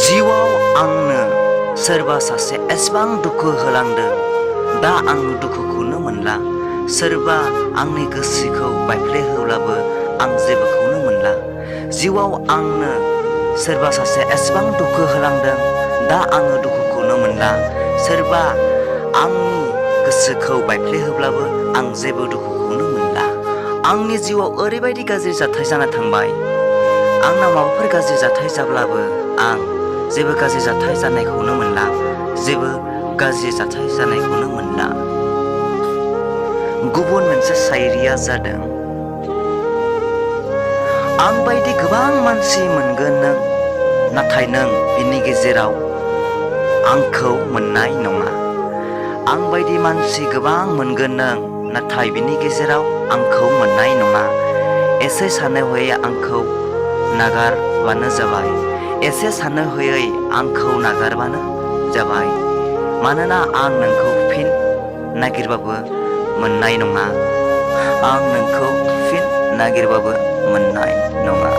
जिउआव आंनो सोरबा सासे एसेबां दुखु होलांदों, दा आं दुखुखौनो मोनला। सोरबा आंनि गोसोखौ बायफ्लेहोब्लाबो आं जेबोखौनो मोनला। जिउआव आंनो सोरबा सासे एसेबां दुखु होलांदों, दा आङो दुखुखौनो मोनला। सोरबा आंनि गोसोखौ बायफ्लेहोब्लाबो आं जेबो दुखुखौनो मोनला। आंनि जिउआव ओरैबायदि गाज्रि जाथाय जाना थांबाय, आंनाव माबाफोर गाज्रि जाथाय जाब्लाबो आं जेबो गाज्रि जाथाय जानायखौनो मोनला, जेबो गाज्रि जाथाय जानायखौनो मोनला। गुबुन मोनसे शायरिया जादों, आं बायदि गोबां मानसि मोनगोन नों, नाथाय नों बिनि गेजेराव आंखौ मोननाय नङा। आं बायदि मानसि गोबां मोनगोन नों, नाथाय बिनि गेजेराव आंखौ मोननाय नङा। एसे सानै हयै आंखौ नागारबानो जाबाय, एसे सानै हयै आंखौ नागारबानो जाबाय। मानोना आं नोंखौ फिन नागिरबाबो मोननाय नङा। आं नोंखौ फिन नागिरबाबो मोननाय नङा।